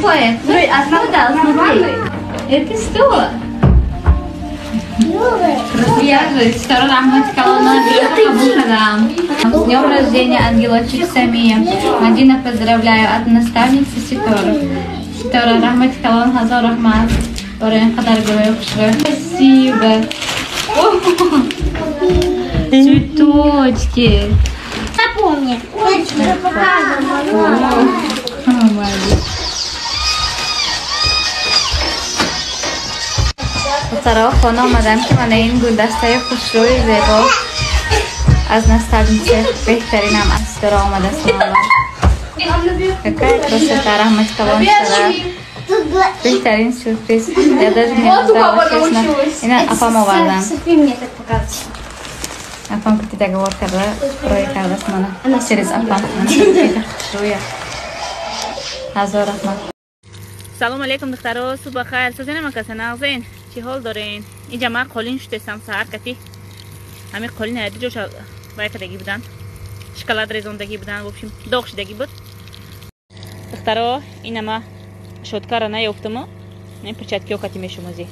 Какое? Откуда? Смотри. Это что? Я же Ситора раҳмат калона. С днем рождения, ангелочек Самия. Мадина, поздравляю от наставницы Ситоры. Ситора раҳмат калон, ҳазор раҳмат. Барои ин қадар гулои хушрӯй. Спасибо. Цветочки. Напомни. Я тебе показывала. Духтаро, хона омадам, ки мана ин гулдастаи хушрӯи зебо аз наставница беҳтаринам, аз Ситора омадааст. Какая красота, раҳмати калон, Ситора. Беҳтарин сюрприз. Я даже не ожидала, честно. Ина апам овардан. Апам кати договор карда, роя кардааст мана. Через апам. Хушрӯя. Ҳазор раҳмат. Салом алейкум, духтаро, субҳ бахайр. Созенам акаса нағзен. Чӣ ҳол дорен? Инҷа ман қолин шутесам саҳар кати. Ҳамин қолин ҳайди ҷоша вай кардагӣ будан. Шоколад резондагӣ будан, в общем, доғ шудагӣ буд. Духтаро, ина ма щёткара наёфтаму. Ин перчаткиҳо кати мешумозӣ.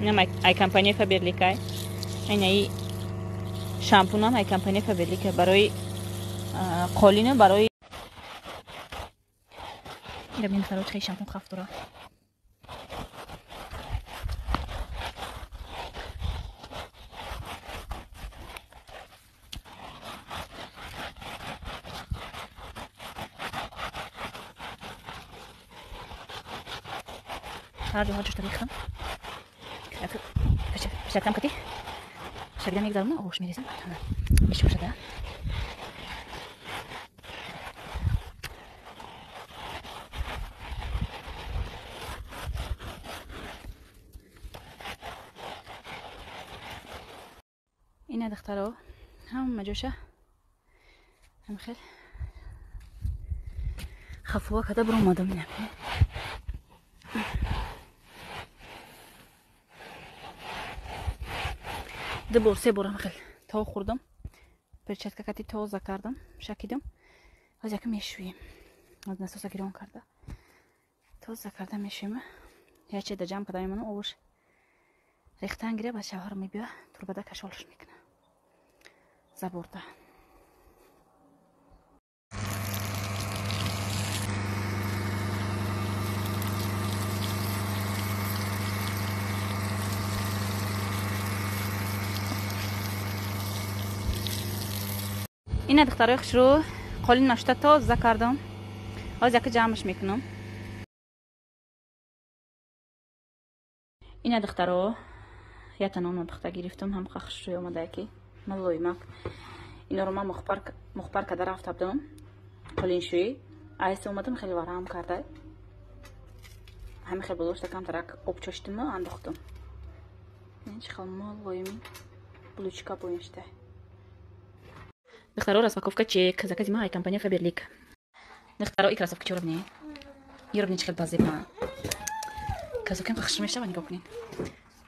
Инам ай компания Фаберликай. Ина и шампунам ай компания Фаберлика барои қолину барои Ира бинем, духтаро, чӣ шампун хафт дора. ҳар ҷо ҳар ҷошта рехтам. Перчаткам кати шагида мегзаронам, ош мерезам. Мешошада. Ина, духтаро, ҳама ҷоша ҳам хел хафуа када биромадам. Ина ду бор, се борам хел то хӯрдам, перчатка кати тоза кардам, шакидам. Ҳоз яка мешӯем, аз насоса гирон карда, тоза карда мешӯем. Яче да ҷамъ карда мемонам, овош рехтан гира, баъд шавҳар мебиёя, турбада кашолш мекуна заборда. Ина, духтарои хушрӯ, қолин нашта тоза кардам, ҳоз яка ҷамъш мекунам. Ина, духтаро, ята нонма пухта гирифтам, ҳам хушрӯй омадае ки мулоимак. Иноро ман мухпар карда рафта будам қолиншӯӣ, айса омадам, хеле варам карда, ҳамин хел болошта камтарак об чоштиму андохтам. Ин чӣ хел мулоими булочка боиншта. Духтаро, распаковка чек. Закази ма ай компания Фаберлик. Духтаро, и кроссовки чора бинед. Ёро бинед, чӣ хел базеб. Кроссовкам хушрӯ мешава, нигоҳ кунед.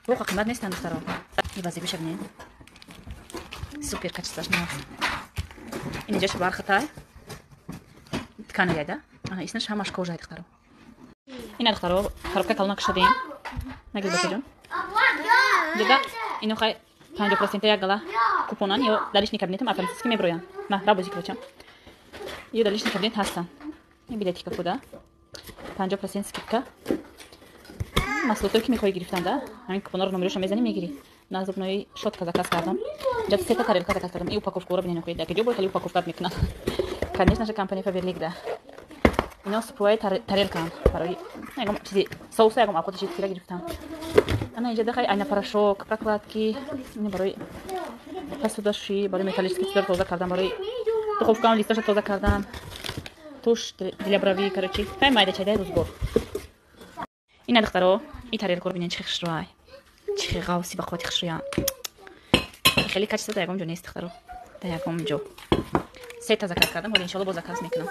Воқа қимат нестанд, духтаро. И базебиша бинед. Супер качествош нағз. Ин инҷош бархатай. Тканаяй да? Ана иснаш ҳамаш кожай, духтаро. Ина, духтаро, коробка калона кушодем. Нагир, бачаҷон. Ҷода ино хай 50% як гала купонан ё дар личный кабинетам автоматически меброянд. Ма ра бозӣ бачам. Ё дар личный кабинет ҳастанд. Ин билетика куда? 50% скидка. Маҳсулотое ки мехоҳӣ гирифтан да, ҳамин купонро номероша мезанӣ, мегирӣ. На зубной щётка заказ кардам. Ҷа сета тарелка заказ кардам. И упаковкаро бинед, охи. Дар ҷо бояд хеле упаковкат мекунанд. Конечно же, компания Фаберлик да. Ино суповая тарелкаанд барои ягон чизи соуса, ягон авқоти чизи тира гирифтам. Ана инҷа дахай айна, порошок, прокладки, ина барои посудашӯӣ, барои металлический чизро тоза кардан, барои духовкаам листаша тоза кардан, тушь для брови, короче, хай майда чайдаи рӯзгор. Ина, духтаро, и тарелкаро бинед, чӣ хушрӯай, чӣ ғавси ба қуввати хушрӯян. Хеле качество дар ягон ҷо нест, духтаро, дар ягон ҷо. Сета заказ кардам, ҳоли иншоалло боз заказ мекунам.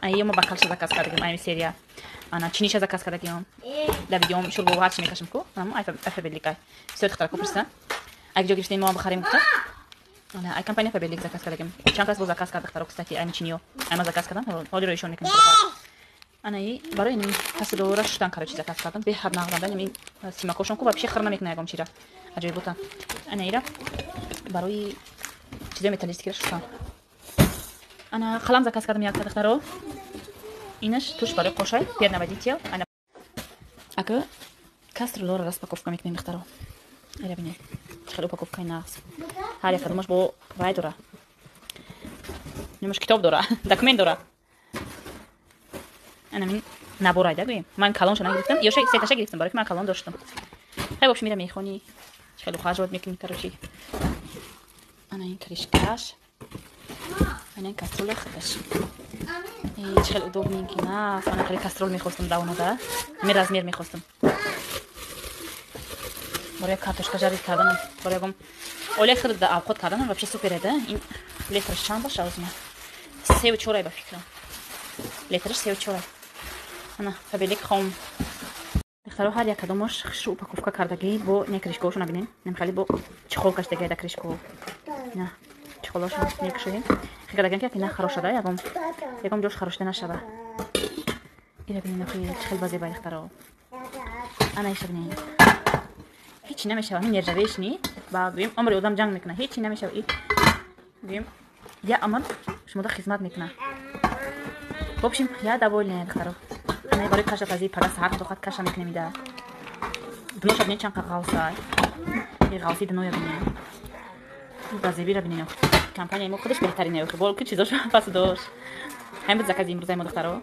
Ай мо бокалша заказ кардагим, ай серия. Ана чиниша заказ кардагим. Дар видеом шурбо ҳарчи мекашам ку, амо ай Фаберликай. Бисёр духтарако пурсидан. Ай ҷо гирифтем, мо бихарем гуфта. Ана ай компания Фаберлик заказ кардагим. Чанд кас боз заказ кард, духтаро, кстати, ай чиниё. Ай ма заказ кардам, ҳоли роишон мекунем. Анаи барои ин касдора шудан короче заказ кардам. Беҳад нағзанда ин симакошон ку вообще хир намекунад ягон чира. Аҷоиботан. Анаира барои чизои металлическийра шудан. Ана қалам заказ кардам як духтаро. Инаш туш барои қошай пернаводитель. Ана ака кастрюлора распаковка мекунем духтаро. Ира бинед. Чӣ хел упаковкаи нағз. Ҳар як кадомаш бо вай дора. Немаш китоб дора, документ дора. Ана мин набор айда гӯем. Ман калонша нагирифтам, ё сеташа гирифтам, барои ки ман калон доштам. Хай вообще мира мехонӣ. Чӣ хел ухаживать мекунӣ, короче. Ана ин крышкаш. Ана ин кастрюля худаш. Чӣ хел удобненький нағз. Ана хеле кастрюл мехостам давно, да? Ҳамин размер мехостам. Барои картошка жарить карданам, барои ягон оле хеле да авқот карданам вообще супер да. Ин литраш чанд баша озма? 3,4 ба фикрам. Литраш 3,4. Ана Фаберлик хом. Духтаро ҳар як кадомаш хушу упаковка кардагӣ бо не крышкаошо набинем. Нем хеле бо чехол кашдагӣ да крышко. На чехолошо мекушоем. Хикардаган ки на харошада ягон. Ягон ҷош харошида нашава. Ира бинем охи чӣ хел базебай духтаро. Ана иша бинем. Ҳечи намешава, ҳамин нержавеешь ни. Ба гӯем умри одам ҷанг мекунад, ҳечи намешава. Гӯем я амр шумода хизмат мекунад. В общем, я довольная, духтаро. Ана барои каша пазӣ пага саҳар худохат каша мекунем ида. Дноша бинед чанд ғавсай. И ғавси дноя бинед. Базебира бинед. Компанияи мо худаш беҳтарин охи. Бо ки чизош пас дош. Ҳамин буд закази имрӯзаи мо духтаро.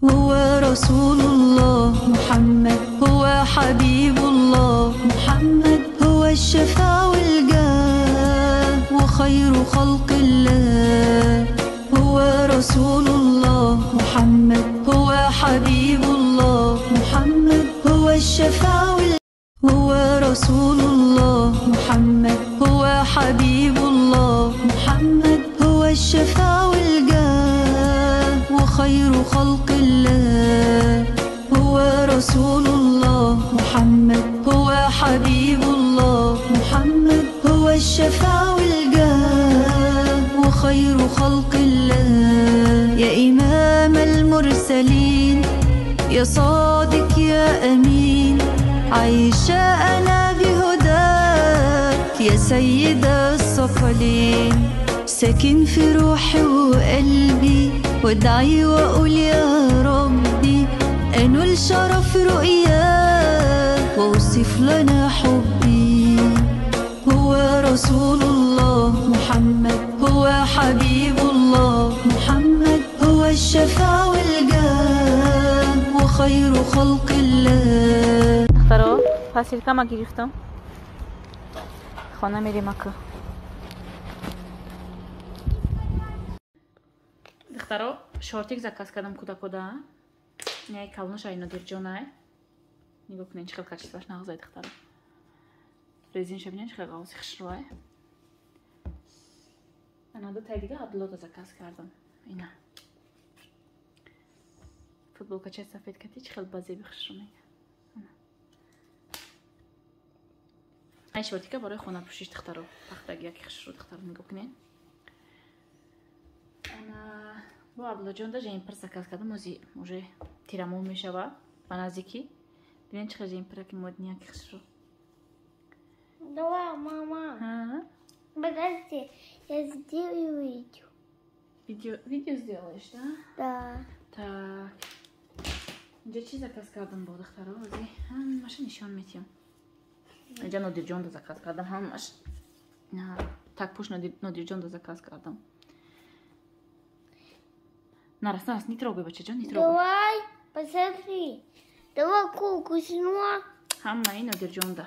هو رسول الله محمد هو حبيب الله محمد هو الشفاع والجاه وخير خلق الله هو رسول الله محمد هو حبيب الله محمد هو الشفاع هو رسول الله محمد هو حبيب الله محمد هو الشفاع والجاه وخير خلق الله هو رسول الله محمد هو حبيب الله محمد هو الشفاع والجاه وخير خلق الله يا إمام المرسلين يا صادق يا أمين عايشة أنا بهداك يا سيد الثقلين ساكن في روحي وقلبي وادعي واقول يا ربي انول شرف رؤياك واوصف لنا حبي هو رسول الله محمد هو حبيب الله محمد هو الشفاع والجاه وخير خلق الله. دخترا посылка ма гирифтам. Хона мерем ака. Духтаро шортик заказ кардам кӯдакода. Не калонаша ай Нодирҷонай. Нигоҳ кунед чӣ хел качествоаш нағзай духтаро. Резинша бинед чӣ хел ғавси хушрӯай. Ана ду тай дига Абдуллода заказ кардам. Ина. Футболкачаи сафед кати чӣ хел базеби хушрӯ мега. Ай шортика барои хонапӯшиш духтаро. Пахтаги яки хушрӯ духтаро нигоҳ кунед. Ана бо Абдуллоҷон да жемпир заказ кардам. Ози уже тирамоҳ мешава ба наздикӣ. Бинед чӣ хел жемпираки моднияки хушрӯ. Давай, мама. Подожди, я сделаю видео. Видео сделаешь, да? Да. Так. Инҷа чӣ заказ кардам бо духтаро? Ози ҳамаша нишон метиҳам. Инҷа Нодирҷонда заказ кардам ҳамаш. Такпӯш Нодирҷонда заказ кардам. Нарас, нарас, не трогай, бачаҷон, не трогай. Давай, посмотри. Давай куку синуа. Ҳамаи Нодирҷонда.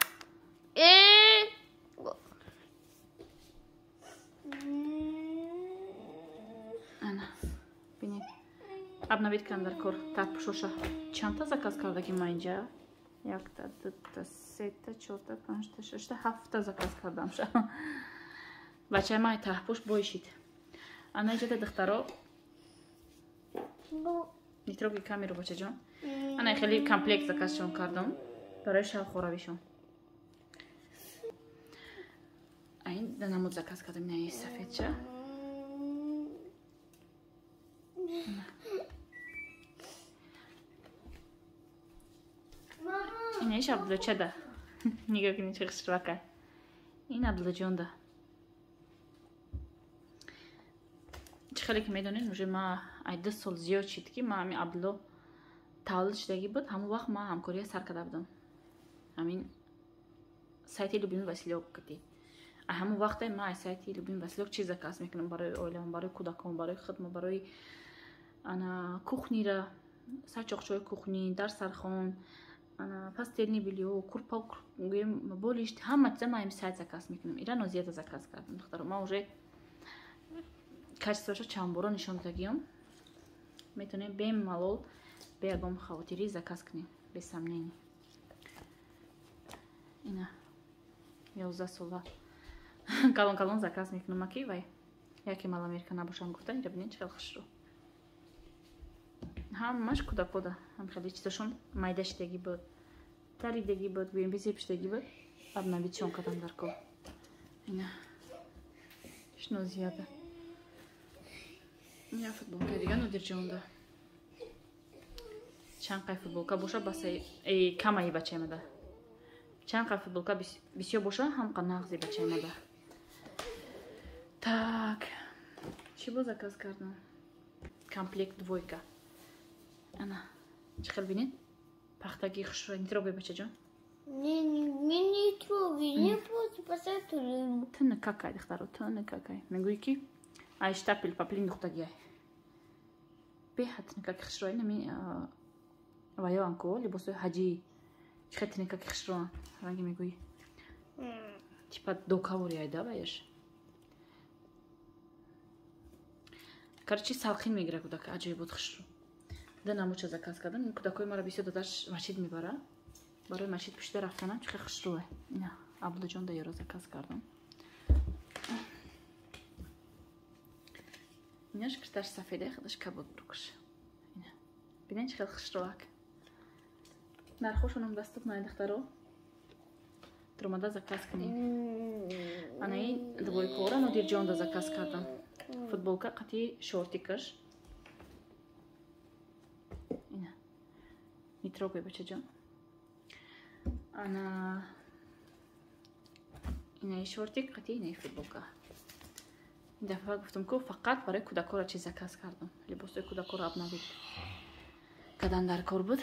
Ана, бинед. Обновить кардам дар кор. Такпӯшоша. Чандта заказ кардаги ма инҷа? Якта, дута, сета, чорта, панҷта, шашта, ҳафта заказ кардам ша. Бачаи ман таҳпӯш боишид. Ана инҷа духтаро не трогай камеру, бачаҷон. Ана хеле комплект заказшон кардам барои шавхоравишон. Айн намуд заказ кардам, ина сафедча. Инаш Абдуллочада. Нигоҳ кунед чӣ хушрӯака. Ин Абдуллоҷонда. Чӣ хеле ки медонед, уже ма ай 2 сол зиёд шид ки ма ҳамин Абдулло таваллуд шудагӣ буд, ҳамон вақт ма ҳамкория сар карда будам. Ҳамин сайти Любимый Василёк кати. Ай ҳамон вақте ма ай сайти Любимый Василёк чиз заказ мекунам барои оилам, барои кӯдакон, барои хидма, барои ана кухнира, сарчоқчаҳои кухни, дар сархон, ана постельный бельё, курпа, гӯем болишт, ҳама чиза ма ҳамин сайт заказ мекунам. Ира Нозияда заказ кардам, духтаро. Ма уже качествоашо чанд бора нишон додагиём. Метавонем бемалол, бе ягон хавотирӣ заказ кунем, без сомнений. Ина 11 сола калон калон заказ мекунам, аки вай яке маломерка набошам гуфта, ира бинед чӣ хел хушрӯ. Ҳамаш кӯдакода, ҳам хеле чизашон майда шидагӣ буд, таридагӣ буд, гӯем безеб шидагӣ буд, обновитшон кардам дар кор. Ина Нозияда. Я футболка дига Нодирҷонда. Чанд қай футболка боша басай камаи бачаимада. Чанд қай футболка бисёр боша, ҳам қа нағзи бачаимада. Так, чӣ бо заказ кардам? Комплект двойка. Ана, чӣ хел бинед? Пахтаги хушрӯ, не трогай, бачаҷон. Не, не, не трогай, не просто посмотри. Тунукакай, духтаро, тунукакай. Мегӯӣ ки ай штапел паплин духтагиай. Беҳад тунукаки хушрӯ, инами ваёан ко либосои ҳаҷӣ. Чӣ хел тунукаки хушрӯан? Ранги мегӯӣ. Типа докавори айда ваяш. Короче, салқин мегира кӯдак, аҷоибот хушрӯ. Да намуча заказ кардам. Ин кӯдакои маро бисёр додаш масҷид мебара. Барои масҷид пушида рафтанам чӣ хел хушрӯе. Ина Абдуллоҷон да ёро заказ кардам. Инаш кирташ сафеда, худаш кабуд рукш. Ина. Бинед чӣ хел хушрӯак. Нархошонам доступна, духтаро. Тромада заказ кунед. Ана ин двойкора Нодирҷон да заказ кардам. Футболка қати шортикаш. Ина. Не трогай, бачаҷон. Ана инаи шортик қати инаи футболка. Ин дафъа гуфтам ку фақат барои кӯдакора чиз заказ кардам. Либосои кӯдакора обновит кардан дар кор буд.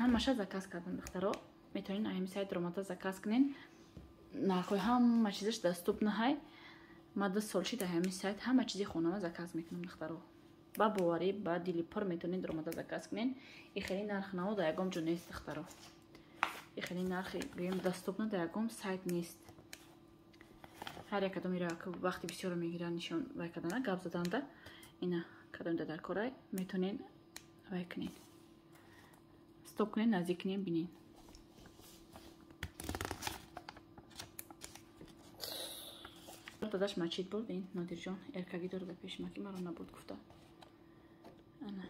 Ҳамаша заказ кардам, духтаро. Метавонед ҳамин сайт ромада заказ кунед. Нархҳои ҳама чизаш доступна ҳай. Ма 2 сол шид ҳамин сайт ҳама чизи хонама заказ мекунам, духтаро. Ба боварӣ, ба дили пур метавонед ромада заказ кунед. И хеле нарх нао дар ягон ҷо нест, духтаро. И хеле нархи гӯем доступна дар ягон сайт нест. Ҳар як кадомиро вақти бисёро мегиранд нишон вай кардана, гап заданда. Ина кадомида дар корай метавонед вай кунед. Стоп кунед, наздик кунед, бинед. Дадаш мачид бурд, ин Нодирҷон эркагӣ дорад дар пеши ма ки маро набуд гуфта. Ана.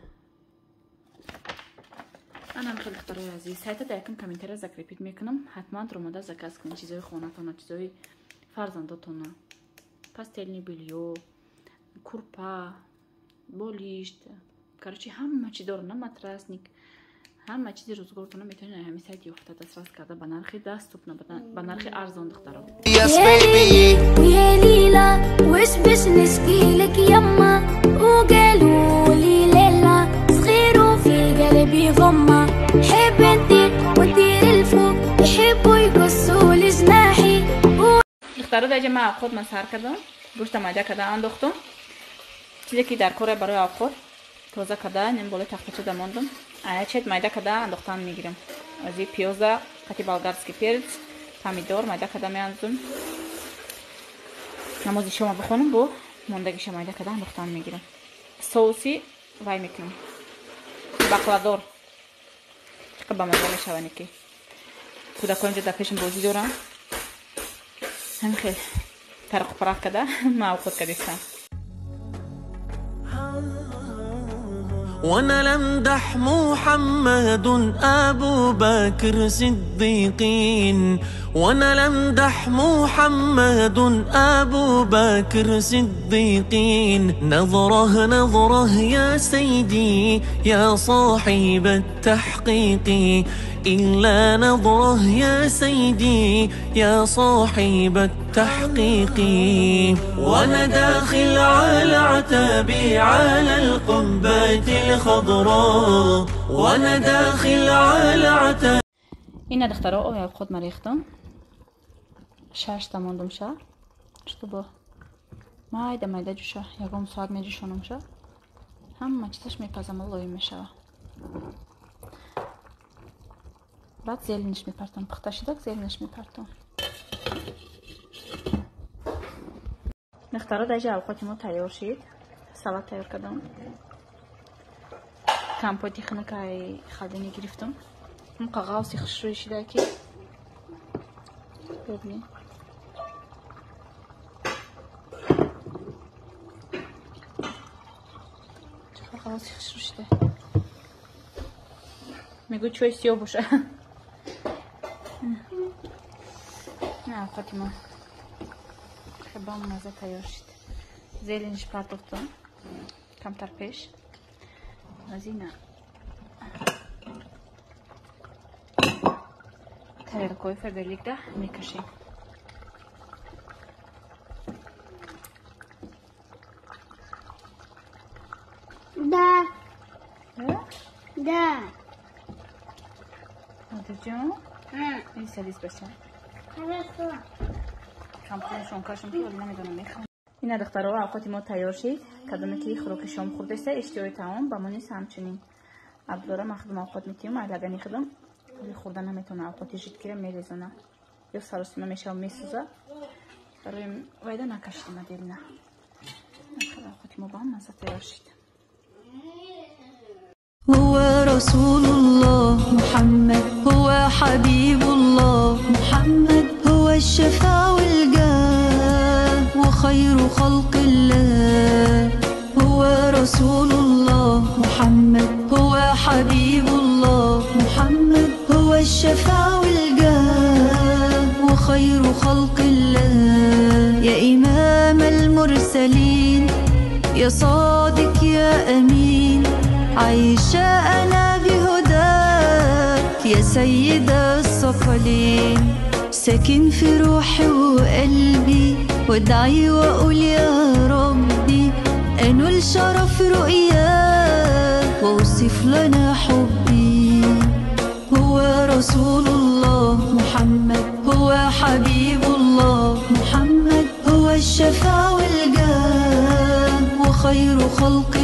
Анам хеле духтарои азиз, сайта дар якум комментария закрепит мекунам. Ҳатман ромада заказ кунед чизои хонатона, чизои фарзандотона. Постельный бельё, курпа, болишт, короче, ҳама чи дорана, матрасник, ҳама чизи рӯзгортона метавонед ҳамин сайт ёфта дастрас карда ба нархи доступна, ба нархи арзон, духтаро. Yes, baby. ويا ليلى وش باش نشكيلك يما وقالوا لي ليلى صغير وفي قلبي غمة حب ندير وندير الفوق يحبوا يقصوا لجناحي. духтаро, дар ҷа ман авқот ман сар кардам, гӯшта майда карда андохтам. Чизе ки дар кора барои авқот тоза карда, ним болои тахтача дамондам. Ая чет майда карда андохтан мегирам. Ази пиёза, қати болгарский перец, помидор майда карда меандозам. Намози шома бихонам, бо мондагиша майда карда андохтан мегирам. Соуси вай мекунам. Бақладор. Чӣ қадр бамаза мешаванд ки. Кӯдакҳо инҷо дар пешам бозӣ доранд. Ҳамин хел тарақу парақ карда ман авқот кардистам. وانا لمدح محمد ابو بكر صديقين، وانا لمدح محمد ابو بكر صديقين. نظره نظره يا سيدي يا صاحب التحقيق، إلا نظره يا سيدي يا صاحب التحقيق. وأنا داخل على عتابي على القبة الخضراء، وأنا داخل على عتابي. Ина духтаро оя худ марехтам. Шашта мондум ша. Чтобы майда майда ҷӯша, ягон соат меҷӯшонам ша. Ҳама чизаш мепазам, лоим мешава. Баъд зелениш мепартам, пухта шидак зелениш мепартам. Духтаро даҷа авқоти мо тайёр шид. Салат тайёр кардам. Компоти хунукаи халдини гирифтам. Қағавси хушрӯй шида ки бибинӣ. Чӣ қағавси хушрӯй шида. Мегӯ чой сиёҳ боша. Авқоти мо хеле мазза тайёр шид. Зелениш партофтам камтар пеш. Аз ина тарелкаҳои Фаберликда мекашем. Да. Да. Модарҷон? Ин садис бача. Хорошо. Кампуншон кашам ки вале намедонам мехӯрам. Ина духтаро авқоти мо тайёр шид. Кадоме ки хӯроки шом хӯрдаста иштиҳои таом ба мо низ ҳамчунин. Абдуллора ман худам авқот метиҳам, айлагани худам хӯрда наметавона, авқоти жидкира мерезона ё саросима мешава, месӯза. Барои вайда накашидим аделина. Авқоти мо ба ҳам мазза тайёр шид. هو رسول الله محمد، هو حبيب الله محمد، هو الشفاع والجاه وخير خلق الله. هو رسول الله محمد، هو حبيب الله محمد، هو الشفاع والجاه وخير خلق الله. يا إمام المرسلين يا صادق يا أمين، عايشة أنا بهداك يا سيد الثقلين. ساكن في روحي وقلبي وادعي وأقول يا ربي أنول شرف رؤياك واوصف لنا حبي. هو رسول الله محمد، هو حبيب الله محمد، هو الشفاع والجاه وخير خلق